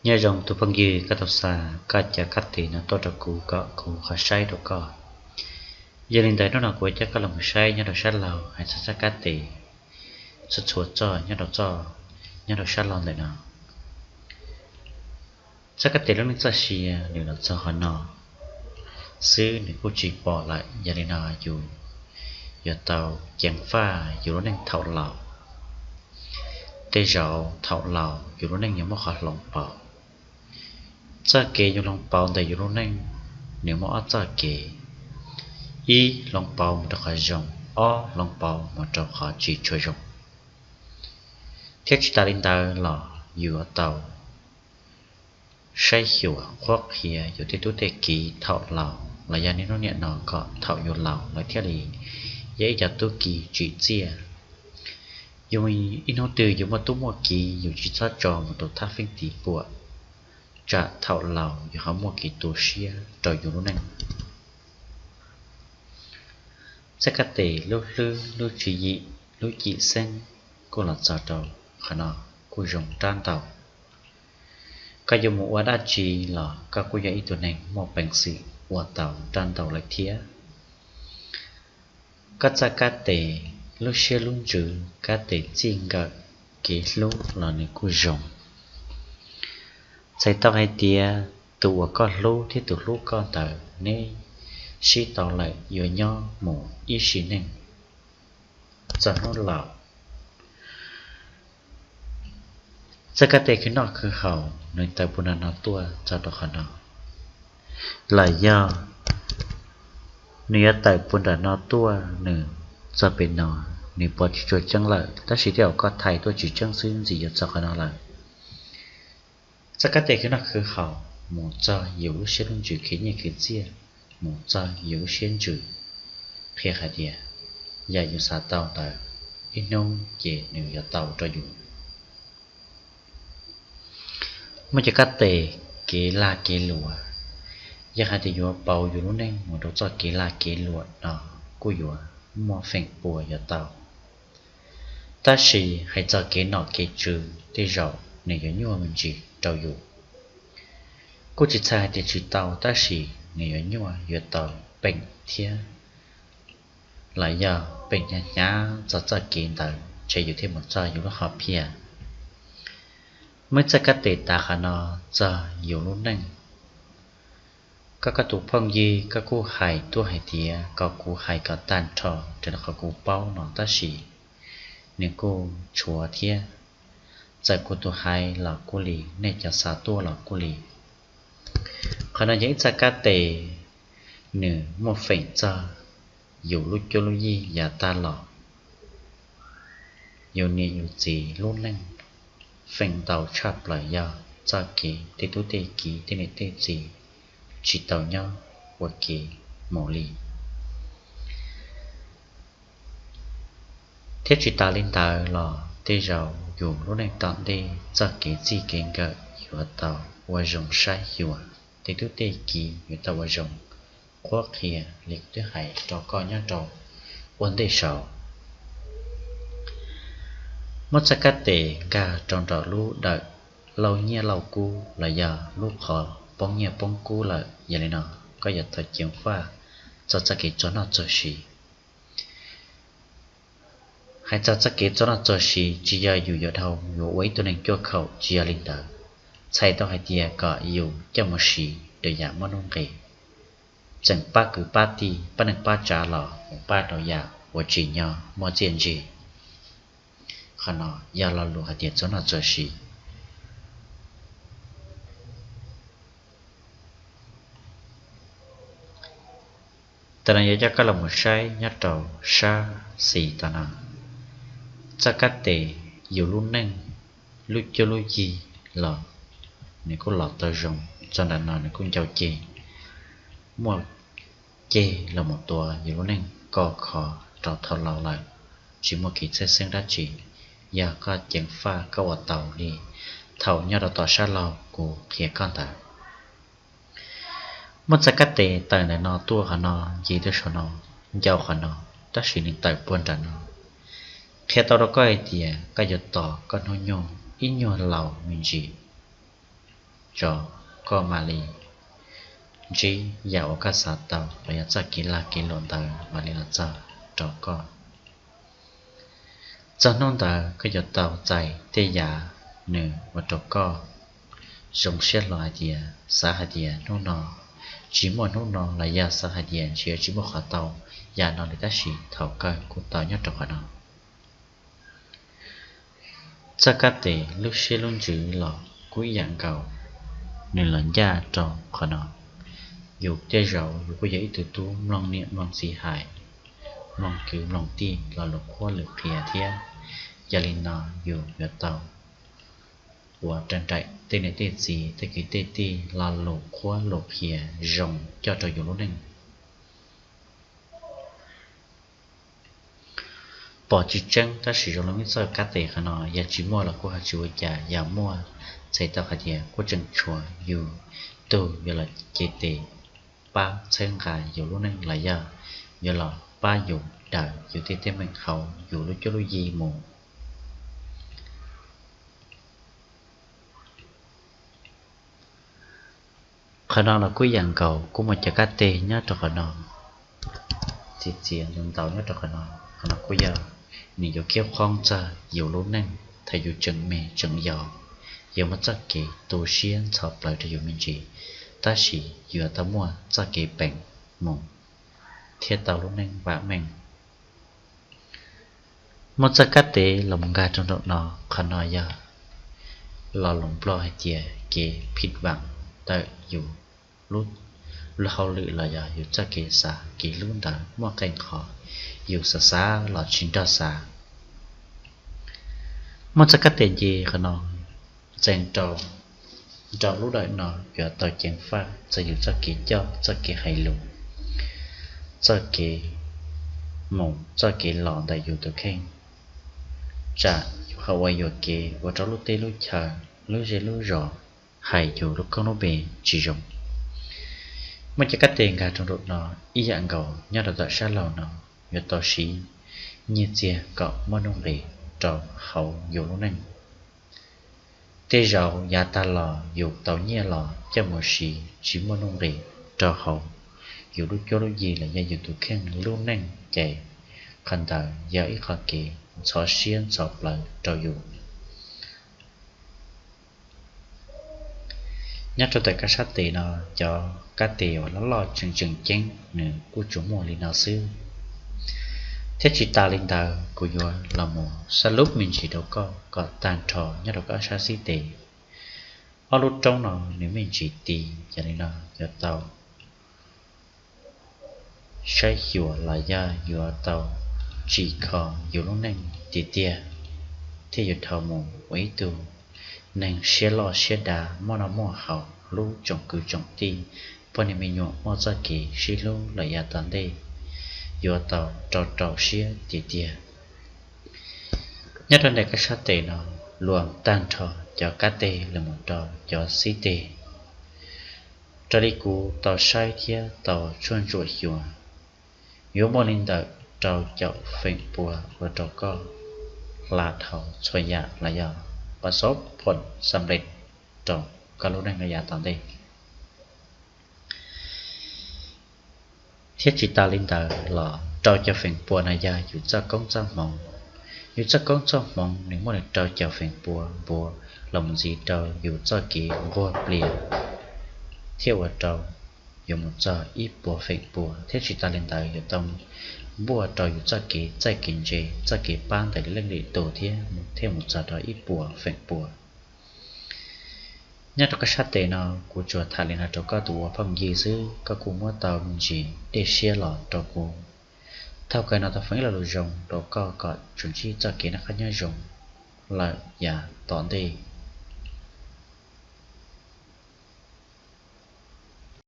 Nyob zoo tus phooj ywg, koj tau xa koj cov kab tes no tuaj rau kuv kom kuv ho saib rau koj. Yog li ntawd hnub no kuv coj koj los mus saib nyob rau sab laug hais txog txoj kab tes txhua txhua txoj nyob rau txoj, nyob rau sab laug ntawm no. Txoj kab tes lub neej txoj sia nws los txog qhov no xwb, nws kuj tsis pom lawm. Yog li no yus yuav tau ceev faj yus lub neej thaum laus. Tej zaum thaum laus yus lub neej yuav muaj qhov hloov pauv. Txoj kev yus hloov pauv ntawm yus lub neej, nws muaj ob txoj kev. Ib, hloov pauv mus rau qhov zoo, ob, hloov pauv mus rau qhov tsis tshua zoo. Thiab tsis tas li ntawd los yuav tau saib xyuas qhuab qhia yus tej tub tej kiv thaum laus los yog niaj hnub niam no kom thaum yus laus lawv thiaj li yog ib cov tub kiv tsim txiaj. Yus ib hnub twg yus muaj tub muaj kiv, yus tsis txhob tso mus rau thaj feeb tiv puam, tsam thaum laus yus ho muaj kev tu siab rau yus lub neej. Txoj kab tes lub hlwb, lub tswv yim, lub cim xeeb kuj los txog rau qhov no kuj zoo rab ntau. Koj yuav mus ua dab tsi los koj kuj yog ib tug neeg muaj peev xwm ua tau rab ntau lawm thiab. Koj txoj kab tes lub siab lub ntsws, kab tes txij nkawm kev hlub los nws kuj zoo. Txhais tau hais tias tus uas koj hlub thiab tus hlub koj ntawd neb sib tau lawm yuav nyob mus ib sim neej txog hnub laus. Txoj kab tes khwv noj khwv haus nws tawm puag nram no tuaj txog rau qhov no, los yog nws yuav tawm puag nram no tuaj nws txog pem no, nws pom tsis tshua tseeb lawm, tab sis tej zaum koj thaij tuaj tsis tseeb xwb, ntxim yuav txog qhov no lawm. Txoj kab tes khwv noj khwv haus mus txog yus lub siab lub ntsws, khwv nyiaj khwv txiaj mus txog yus lub siab ntsws, qhia hais tias yam yus xav tau ntawd ib hnub ces nws yuav tau rau yus. Muaj cov kab tes kev lag kev luam, yog hais tias yuav pauv yus lub neej mus rau txoj kev lag kev luam no kuj yuav muaj feem pua yuav tau. Tab sis hais txog kev nom kev tswv tej zaum nws yuav nyuaj me ntsis rau yus. Kuj tsis txhais hais tias tsis tau, tab sis nws yuav nyuaj yuav tau peem thiab, los yog peem hnyav hnyav txog txoj kev ntawd ntshe yus thiaj mus txog yus lub hom phiaj. Muaj txoj kab tes tav qhov no txog yus lub neej. Koj, koj tus phooj ywg koj kuj hais tuaj hais tias kom kuv hais kom tag nrho raws li qhov kuv paub no, tab sis nws kuj tshuav thiab. Txawm kuv tus hais los kuj li, nej cov xa tuaj los kuj li. Qhov no yog ib txoj kab tes nws muaj feem txog yus lub cuab lub yig yav tag los, yus niam yus txiv lub neej. Feem ntau tshaj plaws yog txoj kev tej tub tej kiv tej niam tej txiv tsis tau nyob ua ke mus li. Thiab tsis tas li ntawd los tej zaum yus lub neej tom ntej txoj kev txij kev nkawm yuav tau ua zoo saib xyuas, tej tub tej kiv yuav tau ua zoo qhuab qhia li kuv twb hais rau koj nyob rau ua ntej saud. Muab txoj kab tes nkag rau nraum lub dawm lauj nyiaj lauj kub los yog lub qhov poob nyiaj poob kub lawm, yog li no koj yuav tau ceev faj txog txoj kev txog noj txog siv. Hais txog txoj kev txog noj txog siv, tsis yog yus yuav dhau yuav ua ib tug neeg cuaj khaum, tsis yog li ntawd. Txhais tau hais tias kom yus coj mus siv rau yam muaj nuj nqis, tseem pab kwv pab tij pab neej pab tsav los mus pab rau yam uas tsim nyog muaj txiaj ntsig. Qhov no yog lo lus hais tias txog noj txog siv. Tam no yuav coj koj los mus saib nyob rau sab xis tom no, txoj kab tes yus lub neej, lub cuab lub yig los nws kuj los tau zoo, txog nram no nws kuj ncau ceg, muaj ceg los mus tua yus lub neej ko kho rau thaum laus lawm, tsis muaj kev txhawj xeeb dab tsi. Yog koj ceev faj koj ua tau li thaum nyob rau tom sab laug kuv qhia koj ntawd. Muaj txoj kab tes tawm ntawm no tuaj qhov no, nce tuaj saum no, ncau qhov no, tab sis nws tawm puag nram no, qhia tau rau koj hais tias koj yuav tos koj hnub nyoog ib nyuag laus me ntsis. tso, koj mam li ntsib yam uas koj xav tau los yog txoj kev lag kev luam ntawd mam li los txog rau koj. Txog hnub ntawd koj yuav tau txais tej yam nws ua rau koj zoo siab hlo hais tias, xav hais tias hnub no tsis muaj hnub no los yog xav hais tias ntshe tsis muaj qhov tau yam no li, tab sis thaum kawg kuj tau nyob rau qhov no. Txoj kab tes lub siab lub ntsws los kuj ib yam nkaus, nws los ncaj rau qhov no. Yus tej zaum yus kuj yog ib tug tub mloog niam mloog txiv hais, mloog kwv mloog tij lo lus qhuab lus qhia thiab. Yog li no yus yuav tau ua raws nraim tej niam tej txiv tej kwv tej tij lo lus qhuab lus qhia zoo coj rau yus lub neej. Pom tsis tseeb tab sis zoo li ib txoj kab tes qhov no yog tsis muaj los kuj ho tsis ua cas, yog muaj txhais tau hais tias kuj tseem tshuav yus tug yuav los cev tes pab txhawb nqa yus lub neej los yog yuav los pab yus daws yus tej teeb meem hauv yus lub cuab lub yig mus. Qhov no los kuj ib yam nkaus, kuj muaj cov kab tes nyob rau qhov no, txiav txiav ntau ntau nyob rau qhov no. Qhov no kuj yog nws yuav khib qhoob txog yus lub neej thaum yus tseem me tseem yau, yuav muaj txoj kev tu siab ntxhov plawv rau yus me ntsis, tab sis yuav tau muaj txoj kev peem mus thiab tau lub neej vam meej. Muaj txoj kab tes los mus nkag rau nraum no, qhov no yog lo lus Nplog hais tias kev phim vam ntawm yus lub hauj lwm los yog yus txoj kev xav, kev hlub ntawd muaj qee qhov yus xav xav los tsis nrog xav. Muaj txoj kab tes nce qhov no ntxeev rau nraum lub dawm no yuav tau ceev faj txog yus txoj kev coj, txoj kev hais lus, txoj kev mus txoj kev los ntawm yus tus kheej. Tsam yus ho ua yuam kev ua rau lub teb lub chaw, lub zej lub zos hais yus lub koob lub npe tsis zoo. Muaj cov kab tes nkag rau nraum no ib yam nkaus nyob rau tom sab laug no, yuav tau siv nyiaj txiag kom muaj nuj nqis rau hauv yus lub neej. Tej zaum yav tag los yus tau nyiaj los coj mus siv tsis muaj nuj nqis rau hauv yus lub cuab lub yig los yog yus tus kheej lub neej ces qhov ntawd yog ib qho kev ntxhov siab ntxhov plawv rau yus. Nyob rau ntawm kab sab tes no, cov kab tes uas loj loj tseem tseem ceeb nws kuj tsuas muaj li no xwb. Thiab tsis tas li ntawd, kuv yuav los mus sab lub me ntsis rau koj kom tag nrho nyob rau koj sab xib tes. Ob lub roob no nws me ntsis ti, yog li no yuav tau saib xyuas los yog yuav tau tsim kho yus lub neej tiag tiag, thiaj yuav dhau mus ua ib tug neeg siab loj siab dav, muaj noj muaj haus, hlub tsoom kwv tsoom tij, poj niam me nyuam muaj txoj kev sib hlub lawm yav tom ntej, yuav tau rau rau siab tiag tiag. Nyob rau ntawm kab sab tes no, luag tag nrho cov kab tes los mus rau cov xib tes. Raws li kuv tau saib thiab tau tshuaj ntsuam xyuas, yuav muaj li ntawm rau caum feem pua ua rau koj hla dhau txhua yam los yog pas xov phom xam lej rau koj lub neej yav tom ntej. Thiab tsis tas li ntawd los rau caum feem pua no yog yus txoj koob txoj hmoov. Yus txoj koob txoj hmoov nws muaj li rau caum feem pua npuav los mus ntxiv rau yus txoj kev nquag plias, thiab ua rau yuav mus txog ib puas feem pua, thiab tsis tas li ntawd yuav tau npuaj rau yus txoj kev txawj kev ntse, txoj kev pab ntawm lwm leej lwm tus thiab, thiaj mus txog rau ib puas feem pua. Nyob rau koj sab tes no, kuv tsuas tham li no rau koj tus ua phooj ywg xwb, koj kuj muab tau me ntsis dej siab los rau kuv. Thaum kawg no tau foom ib lo lus zoo rau koj kom tsuas ntsib txoj kev noj qab nyob zoo lawm yav tom ntej.